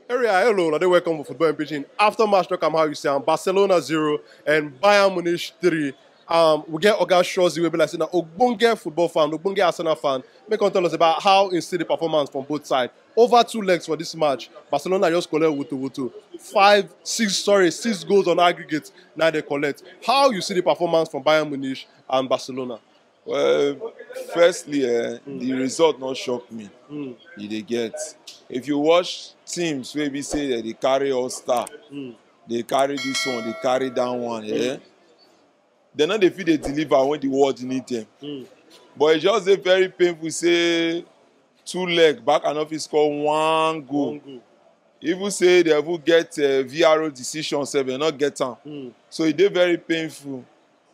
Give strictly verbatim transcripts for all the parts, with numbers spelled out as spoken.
Area, hello, na dey welcome for Football in Pidgin. After match, talk am how you see am. Barcelona zero and Bayern Munich three. Um, we get Oga Shozi, wey be like say na ogbonge football fan, ogbonge Arsenal fan. Make him tell us about how he see the performance from both sides. Over two legs for this match, Barcelona just collect wutu wutu. Five, six, sorry, six goals on aggregate now they collect. How you see the performance from Bayern Munich and Barcelona? Well, firstly, eh, the result not shock me. You dey get. If you watch teams wey be say that they carry all star, they carry this one, they carry that one, yeah. They no dey fit dey deliver when the world need them. But e just dey very painful say two leg back and office score one goal. Even say they even get uh, V R O decision sef, they no get am. So e dey very painful.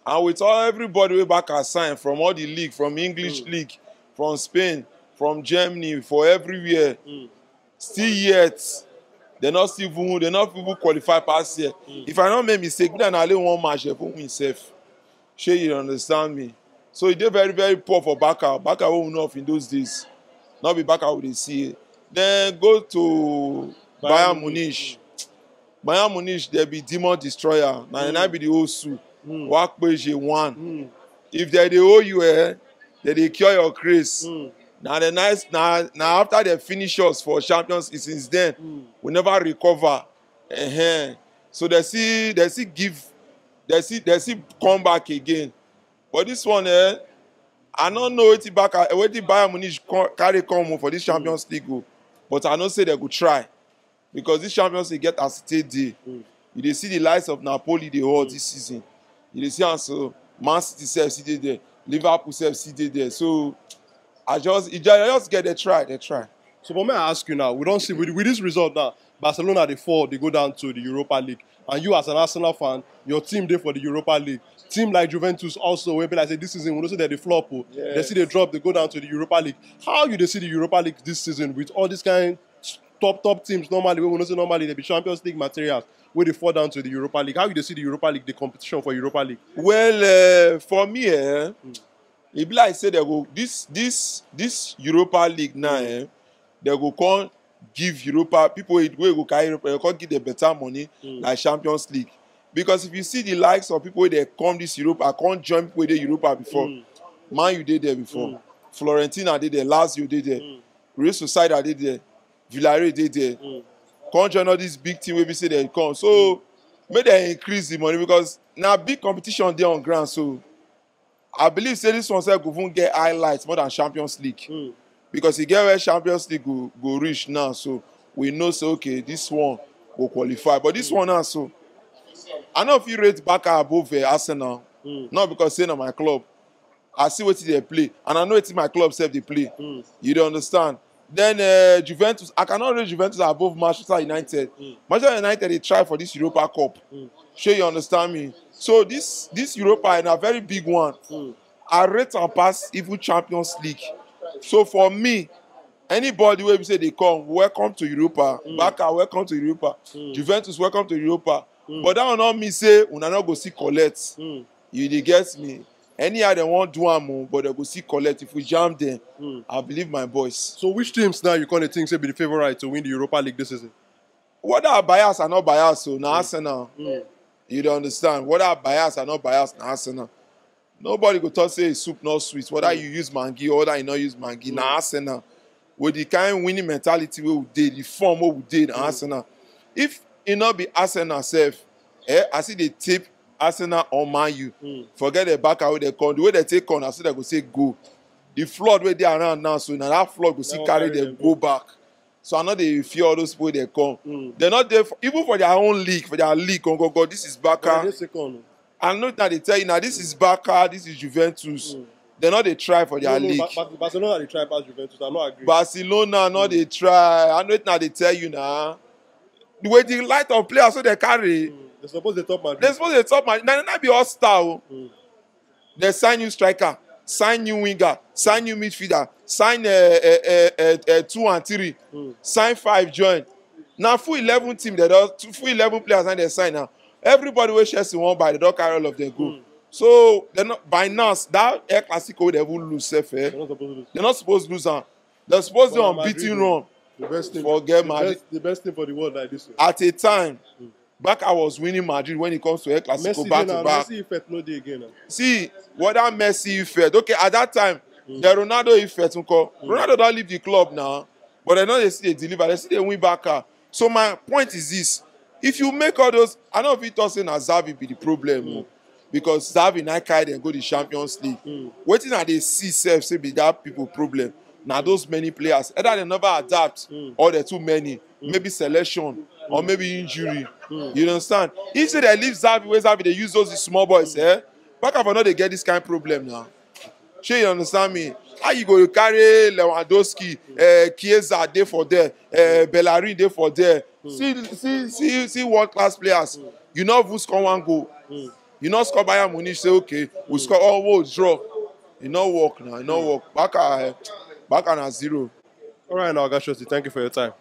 And with all everybody wey back assign from all the league, from English league, from Spain, from Germany, for everywhere, still yet they no still even they no even qualify pass here. If I no make mistake, be that na only one match they even win sef. Shey you understand me? So e dey very very poor for Barca. Barca wey we know of in those days, no be Barca we dey see. Then go to Bayern Munich. Bayern Munich, they be demon destroyer. Na na be the osu. Wakpeje one. If they dey owe you, eh, they dey cure your craze. Na the nice na na after they finish us for Champions League, since then we never recover. Ehen. So they see they see give they see they see come back again. But this one, eh, I no know wetin Barca wetin Bayern Munich co- carry come o for this Champions League o. But I know say they go try, because this Champions League get as e take dey. You dey see the likes of Napoli dey hot this season. You dey see am so, Man City sef still dey there, Liverpool sef still dey there. So I just e just, I just get the try, the try. So, but may I ask you now? We don't see with, with this result now. Barcelona they fall, they go down to the Europa League, and you as an Arsenal fan, your team dey for the Europa League. Team like Juventus also, wey be like say this season we know say they dey flop o. They see they drop, they go down to the Europa League. How you dey see the Europa League this season with all these kind top top teams normally wey we know say normally they be Champions League materials wey dey fall down to the Europa League? How you dey see the Europa League, the competition for Europa League? Well, uh, for me, eh, e be like say they go this this this Europa League now, eh, they go come give Europa people wey wey go carry Europa, they come give them better money like Champions League. Because if you see the likes of people wey dey come this Europa, come join people wey dey Europa before, Man U dey there before, Florentina dey there, Lazio dey there, Real Sociedad dey there, Villarreal dey there. Come join all these big team wey be say they come. So make they increase the money, because na big competition dey on ground. So I believe say this one sef go even get highlights more than Champions League, because e get where Champions League go go reach now. So we know say okay, this one go qualify, but this one now, so I no fit rate Barca above uh, Arsenal. Not because say na my club. I see wetin they play, and I know wetin my club sef dey play. You dey understand? Then uh, Juventus, I cannot rate Juventus above Manchester United. Manchester United dey try for this Europa Cup. Shey you understand me? So this this Europa na very big one. I rate am pass even Champions League. So for me, anybody wey be say they come, welcome to Europa. Barca, welcome to Europa. Juventus, welcome to Europa. But that one no mean say una no go see collect. You dey get me? Anyhow they wan do am o, but they go see collect if we jam them. I believe my boys. So which teams now you gonna think say be the favorite to win the Europa League this season? Whether I bias or not bias, so na Arsenal. You dey understand? Whether I bias or not bias, na Arsenal. Nobody go talk say soup not sweet. Whether you use Maggi or whether you not use Maggi, na Arsenal. With the kind winning mentality wey we dey, the form wey we dey, na Arsenal. If e no be Arsenal sef, eh, I see they tip Arsenal or Man U. Forget the back wey they come. The way they take on, I see they go say go. The flood wey dey around now, so na that flood go still carry them go back. So I no dey fear all those people wey dey come. They not there for, even for their own league, for their league, go go go. This is Barca. I know now they tell you now. This is Barca. This is Juventus. They not dey try for their league. Barcelona dey try pass Juventus. I no agree. Barcelona no dey try. I know now they tell you now. The way the light of players so they carry. They suppose dey top Madrid. They suppose dey top Madrid. Na na be all star o. They sign new striker, sign new winger, sign new midfielder, sign uh, uh, uh, uh, uh, two and three, sign five join. Na full eleven team they don full eleven players na they sign now. Everybody wey Chelsea wan buy, they don carry all of them go. So they no by now that El Clasico wey they even lose sef, eh? They no suppose lose am. They suppose dey on beating run. The best thing, Forget the Madrid. Best, the best thing for the world like this. At a time, Barca was winning Madrid when it comes to El Clasico Messi back dey to now. back. Messi effect no dey again now. See, whether Messi effect. Okay, at that time, the Ronaldo effect nko. Ronaldo don leave the club now, but dem no dey still dey deliver. Dem still dey win Barca. So my point is this: if you make all those, I no fit talk say na Xavi be the problem o, because Xavi na carry dem go the Champions League. Wetin I dey see sef say be that people problem na those many players. Either dem never adapt or dem too many. Maybe selection or maybe injury. You understand? If say dem leave Xavi, wey Xavi dey use those small boys, eh? Barca for no dey get this kind problem now. Shey you understand me? How you go carry Lewandowski, uh, Chiesa dey for there, uh, Bellerin dey for there? See, see, see, see world class players. You no even score one goal. You no score Bayern Munich, say okay, we score all, we draw. E no work now. E no work. Barca, eh, Barca na zero. All right, now, Oga Shorty, thank you for your time.